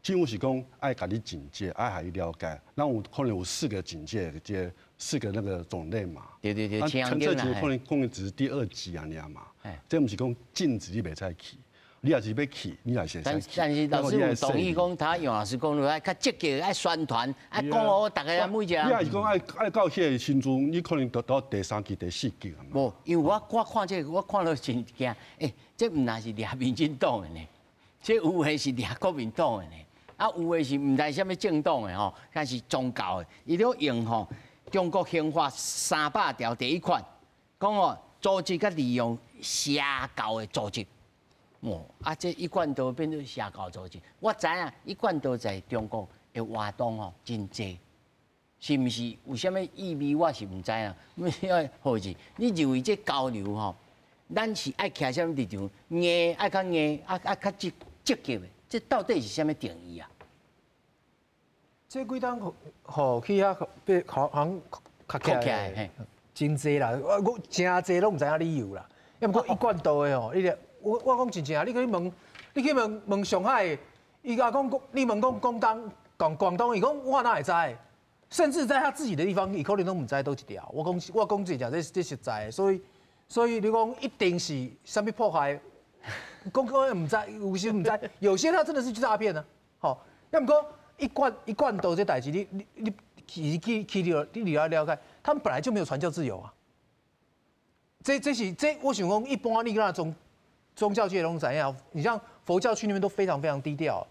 政府是講愛共你警戒，愛予你了解。那有可能有四個警戒，這四個那個種類嘛。對對對，橙色警戒可能只是第二級按呢嘛。這毋是講禁止你袂使去，你若是欲去，你也是會使去。但是老師有同意講，他楊老師講愛較積極，愛宣傳，愛講予大家每一個人。你若是講愛到彼個時陣，你可能到第三級、第四級啊嘛。無，因為我看這個，我看了真驚。欸，這毋但是掠民進黨的呢，這有的是掠國民黨的呢。啊，有的是毋知啥物政黨的吼，但是宗教的，伊咧用吼中國刑法300條第一款，講哦組織佮利用邪教的組織，哦，啊，這一貫道變做邪教組織。我知影一貫道在中國的活動吼真濟，是毋是有啥物意味？我是毋知影。因為好奇，你認為這交流吼，咱是愛徛啥物立場？硬愛較硬，啊啊較積極的，這到底是啥物定義啊？這幾冬吼去遐變好像較起來，真濟啦！我誠濟攏毋知影理由啦。抑毋過一貫道的吼，你我講真正啊，你去問上海，伊共講，你問講廣東廣東，伊講我哪會知？甚至在他自己的地方，伊可能攏毋知佗一條。我講真正，這實在的，所以你講一定是啥物破壞，讲讲毋知，有时毋知，有些他真的是去诈骗啊。吼，抑毋过一贯一贯道这代志，你你你去去去了，你了了解，他们本来就没有传教自由啊。这这是这，我想讲，一般你那种宗教界拢知影，你像佛教区那边都非常非常低调，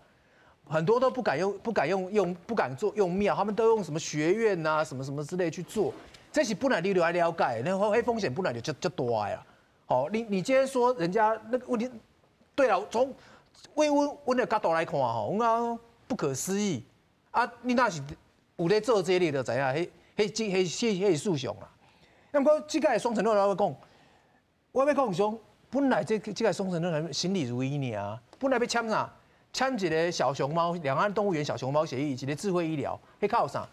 很多都不敢用，不敢用用，不敢做用庙，他们都用什么学院啊，什么什么之类去做。这是本来你就爱了解，那彼风险本来就足足大呀。好，你今天说人家那个问题，对了，从为阮阮的角度来看吼，阮讲不可思议啊！你若是有咧做这个，你就知影，彼彼这彼彼彼是事实啦。毋过这届双城论坛我讲，我欲讲讲，本来这这届双城论坛行礼如仪尔，本来欲签啥？签一个小熊猫两岸动物园小熊猫协议，一个智慧医疗，彼较有啥？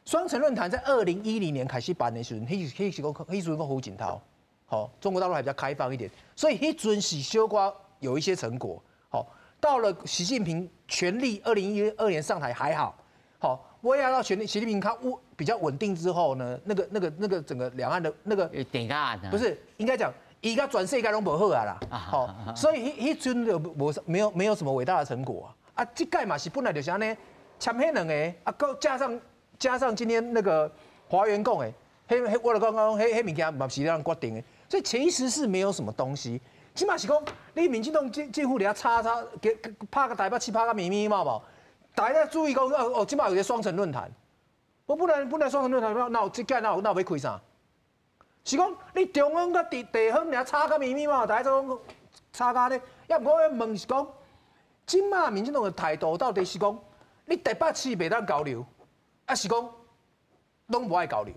双城论坛在2010年开始办的时阵，彼彼是讲彼阵讲胡锦涛，好，中国大陆还比较开放一点，所以彼阵是小可有一些成果。好，到了习近平权力2012年上台还好，好，我要到权力习近平他稳比较稳定之后呢，那个整个两岸的那个不是应该讲，伊佮全世界拢无好啊啦，好，所以彼彼阵就无没有没有什么伟大的成果啊，啊，这届嘛是本来就是按呢，签彼两个啊，阁加上今天那个华源讲的，彼彼我就讲讲，彼彼物件嘛是咱决定的，所以其实是没有什么东西。起码是讲，你民进党政府伫遐吵吵，给拍个台北市拍个密密麻麻，大家注意讲哦哦，这摆有个双城论坛，我本来双城论坛，那有这届那有欲开啥？是讲你中央佮地地方尔吵个密密麻麻，大家总吵甲咧，抑毋过我问是讲，这摆民进党的态度到底是讲，你台北市袂当交流？啊是讲，拢无爱交流。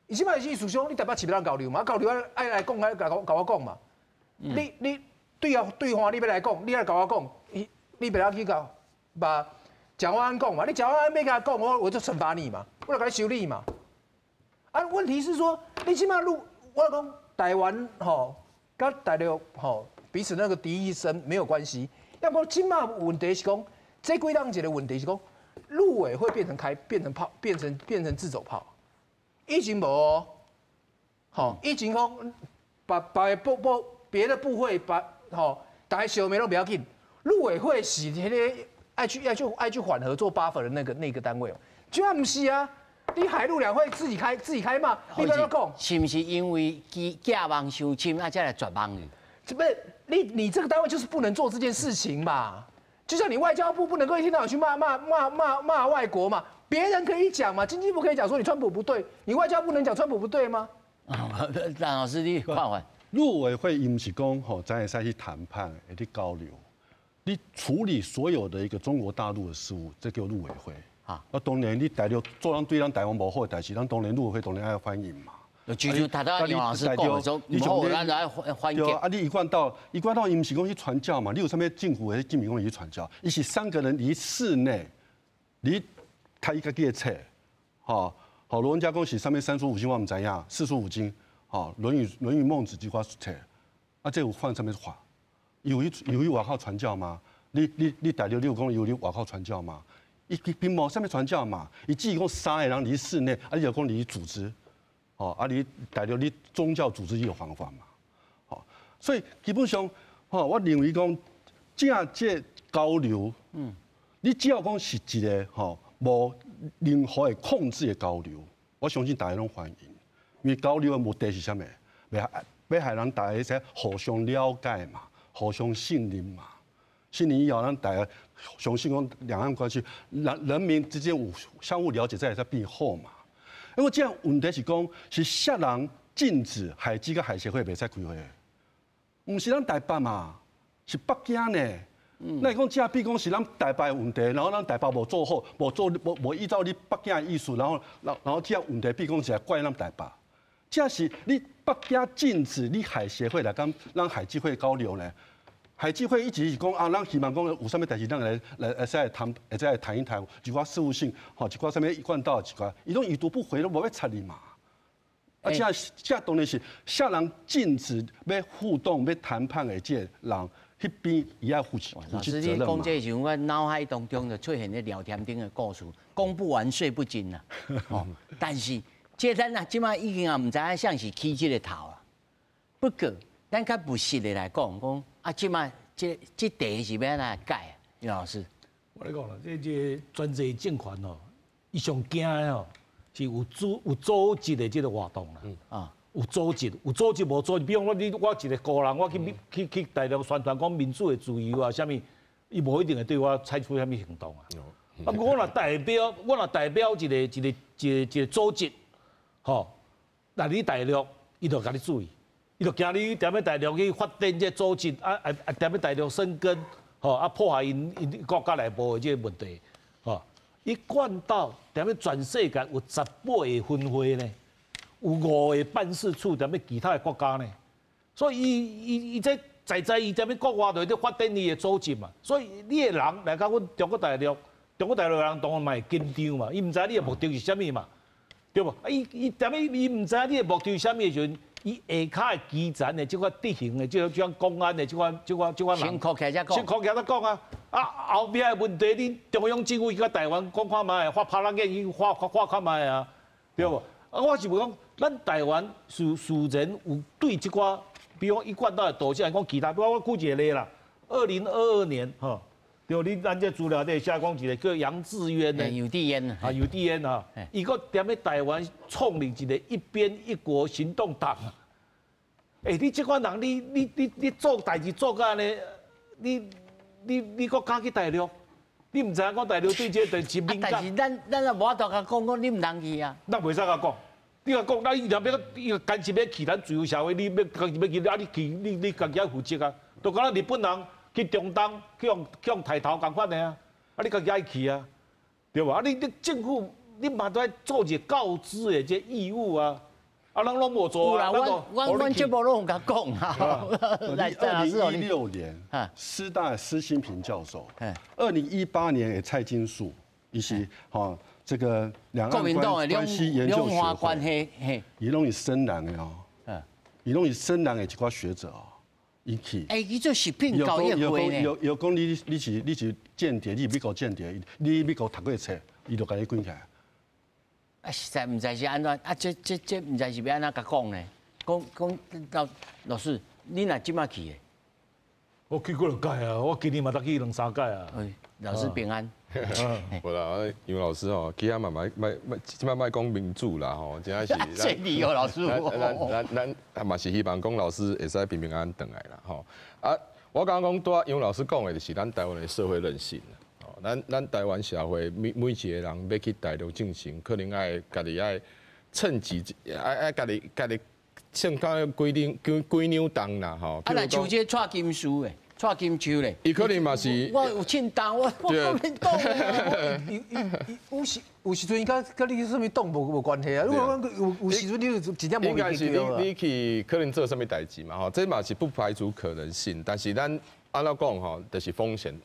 伊这摆意思讲，你台北市袂当交流嘛？交流爱爱来讲，爱共共我讲嘛。你你对啊对话你欲来讲，你爱共我讲，你你袂当去共把蒋万安讲嘛？你蒋万安欲共讲，我就惩罚你嘛，我就共你修理嘛。啊，问题是说，你这摆陆，我讲台湾吼，佮大陆吼彼此那个敌意深没有关系。抑讲这摆问题是讲，这几冬一个问题是讲，陆委会变成开变成炮，变成变成自走炮，以前无哦，吼，以前讲把把部部别的部会把吼，大家相骂拢不要紧，陆委会是彼个爱去缓和做 buffer 的那个单位哦，这摆毋是啊，你海陆两会自己开骂，你欲按怎讲？是毋是因为寄寄望伤深啊，才来绝望去？这不，你这个单位就是不能做这件事情嘛？就像你外交部不能够一天到晚去骂骂骂骂骂外国嘛，别人可以讲嘛，经济部可以讲说你川普不对，你外交部能讲川普不对吗？张老师，你看法？陆委会伊毋是讲吼，咱会使去谈判，会去交流，你处理所有的一个中国大陆的事务，这叫陆委会。啊，那当然你大陆做咱对咱台湾无好的代志，咱当然陆委会当然爱反应嘛。就他到杨老师讲的说，无好，咱就爱反击。啊，你一贯道，一贯道伊毋是讲去传教嘛？你有啥物政府的证明讲伊去传教？伊是三个人伫室内，你开伊家己的册，吼，好，罗文嘉讲是啥物三书五经，我毋知影，四书五经，吼，论语、论语、孟子这寡册，啊，这有犯啥物法？有去有去外口传教吗？你大陆你有讲有去外口传教吗？伊并无啥物传教嘛，伊只是讲三个人伫室内，啊，你就讲你组织。哦，啊！你大陆你宗教组织有方法嘛？好，所以基本上，吼，我认为讲，这这交流，你只要讲是一个吼无任何的控制的交流，我相信大家拢欢迎。因为交流的目的是啥物？欲欲予人大家使互相了解嘛，互相信任嘛。信任以后，咱大家相信讲两岸关系，人人民之间有相互了解，才会使变好嘛。因为这样问题是讲，是啥人禁止海基佮海协会袂使开会？毋是咱台北嘛，是北京呢。那你讲这比讲是咱台北的问题，然后咱台北无做好，无做无无依照你北京的意思，然后这问题比讲是来怪咱台北。这是你北京禁止你海协会来佮咱海基会交流呢？海基会一直是讲啊，咱希望讲有啥物代志，咱来来会使来谈，会使来谈一谈，一寡事务性，吼，一寡啥物一贯道一寡，伊拢已读不回，拢无欲睬你嘛。啊，这这当然是啥人禁止欲互动、欲谈判的这个人，彼边伊爱负起负起责任嘛。讲这时阵，我脑海当中就出现咧廖添丁的故事，讲不完税不尽啊。哦，但是这咱啊，这摆已经也毋知影啥是起这个头啊。不过，咱较务实的来讲，讲啊，啊，這擺這題是欲按怎解？楊老師，我咧講啦，這專制政權哦，伊上驚的吼是有組織的這個活動啦。啊，有組織，有組織無組織，比如講我一個個人，我去大陸宣傳講民主的自由啊，啥物，伊無一定會對我採取啥物行動啊。啊，我若代表，一個組織，吼，來你大陸，伊就共你注意，伊就驚你踮咧大陸去發展這組織，踮咧大陸生根，吼，啊破壞𪜶國家內部的這個問題，吼。一貫道踮咧全世界有18個分會呢，有5個辦事處踮咧其他的國家呢，所以伊這在伊踮咧國外就咧發展伊的組織嘛，所以你的人來到阮中國大陸。中國大陸人當然嘛會緊張嘛，伊毋知你的目的是啥物嘛，對無？啊，伊踮咧伊毋知你的目的是啥物的時陣，伊下跤的基層的這款執行的，這種公安的這款人，先擴起來講，先擴起來講啊！啊，後壁的問題，恁中央政府去到台灣講看覓，發拍人去發看覓啊，對無？啊，我是講，咱台灣自然有對這寡，比如講一貫道的導線，講其他，比如我舉一個例啦，2022年吼。對，你咱這資料底寫講一個叫楊智淵的，楊智淵啊，楊智淵啊，伊閣踮咧台灣創立一個一邊一國行動黨。欸，你這款人，你做代誌做甲按呢，你閣敢去大陸？你毋知影講大陸對這個是敏感。但是咱也無法度共講，講你毋通去啊。咱袂使共講，你共講，咱伊若欲伊堅持欲去咱自由社會，你欲堅持欲去，啊你去你家己愛負責啊。就敢若日本人。去中東去予刣頭仝款的啊！啊，你家己愛去啊，對無？啊，你政府你嘛都愛做一個告知的這義務啊！啊，咱攏無做啊！阮節目攏有共講啊。2016年，師大施新平教授，2018年的蔡金樹，伊是吼這個兩岸關係研究學會，伊攏是深藍的哦，伊攏是深藍的一寡學者哦。欸，伊做食品交易會呢？有講你是間諜，你是美國間諜，你美國讀過冊，伊就共你關起來。啊，實在毋知是按怎，啊，這毋知是欲按怎共講呢？講老師，你若這擺去的？我去過兩擺啊，我今年嘛才去2、3擺啊。老師平安。無啦，楊老師吼，其他嘛莫這擺莫講民主啦吼，真正是。謝你哦，老師。咱嘛是希望講老師會使平平安安轉來啦吼。啊，我剛剛講拄仔楊老師講的就是咱台灣的社會韌性啦。咱台灣社會每一個人欲去大陸進行，可能愛家己愛趁機，愛家己趁到幾兩重啦吼。啊，若像這蔡金樹的。蔡金秋咧，伊可能嘛是，我有凊重，我国民党。有时阵佮你啥物党无关系啊。如果讲有时阵你就真正无应该是你去可能做啥物代志嘛吼，这嘛是不排除可能性。但是咱按怎讲吼，就是风险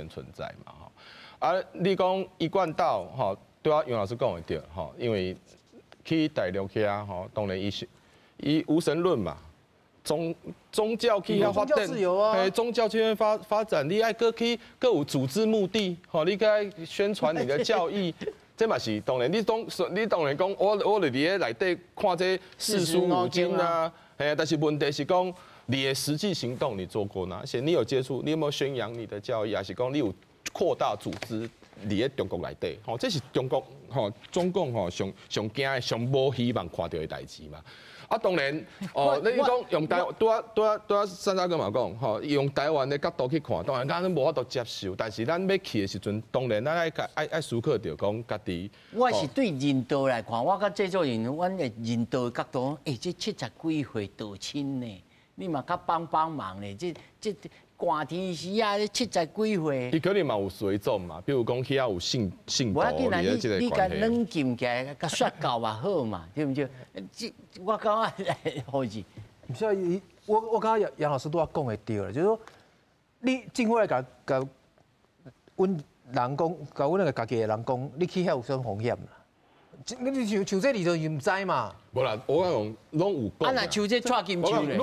存在嘛吼。啊，你讲一贯道吼，对啊，杨老师讲的对吼，因为去大陆去啊吼，当然伊是伊无神论嘛。宗教去遐发展，嘿，宗教去遐发展，你爱阁去阁有组织目的，吼，你阁爱宣传你的教义，这嘛是当然，你当然讲，我就伫咧内底看这四书五经啊，嘿，但是问题是讲，你的实际行动你做过哪些？你有接触？你有没有宣扬你的教义？还是讲你有扩大组织伫咧中国内底？吼，这是中国吼，中共吼上惊的、上无希望看到的代志嘛。啊，当然，哦，你讲用台，拄仔三大哥嘛讲，吼，用台湾的角度去看，当然咱无法度接受，但是咱欲去的时阵，当然咱爱思考著讲家己。我是对人道来看，我佮制作人，阮的人道的角度，欸，这70几岁道亲呢，你嘛较帮帮忙呢，这寒天时啊，70几岁。伊可能嘛有随从嘛，比如讲去遐有信徒的这个关系。你共冷静起来，共说教嘛好嘛，对毋对？这我感觉好是。毋是啊，我感觉杨老师拄仔讲的对啦，就是说，你政府来共阮人讲，共阮那个家己的人讲，你去遐有啥风险啦？你像这你就是毋知嘛。无啦，我讲拢有讲。啊，若像这蔡金秋咧，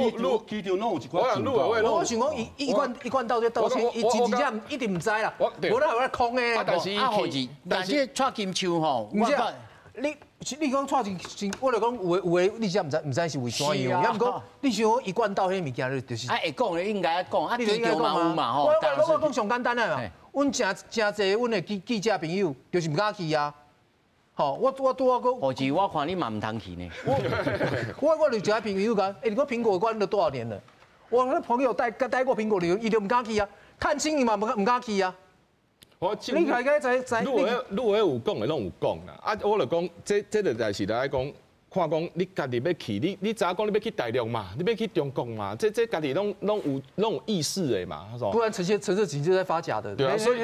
机场拢有一寡警告。我想讲，伊一贯道这道歉，伊真正一定毋知啦。无啦，有咧空的。啊，但是但是这蔡金秋吼，毋是啊，你你讲蔡真，我就讲有的，你才毋知是为啥样。也毋过你想一贯道彼物件，就是啊，会讲的应该讲，啊，机场嘛有嘛吼。我讲上简单的嘛，阮诚诚济阮的记者朋友，就是毋敢去啊。吼，我拄仔讲，或是我看你嘛毋通去呢。我就一个朋友讲，欸，你讲苹果关了多少年了？我那朋友待过苹果的，伊就毋敢去啊，探亲伊嘛毋敢去啊。我你大概知知，你有讲的拢有讲啦。啊，我就讲，这个代志来讲，看讲你家己欲去，你知影讲你欲去大陆嘛，你欲去中国嘛，这家己拢有意识的嘛。不然陈涉警就在发假的。对啊，所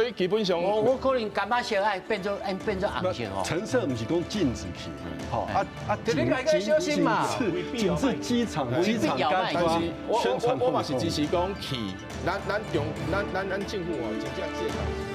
以基本上，我可能感觉色爱变做红色哦。橙色毋是讲禁止去，吼啊啊，你该该小心嘛。禁止机场但是我嘛是支持讲去，咱咱中咱咱咱政府哦，真正这。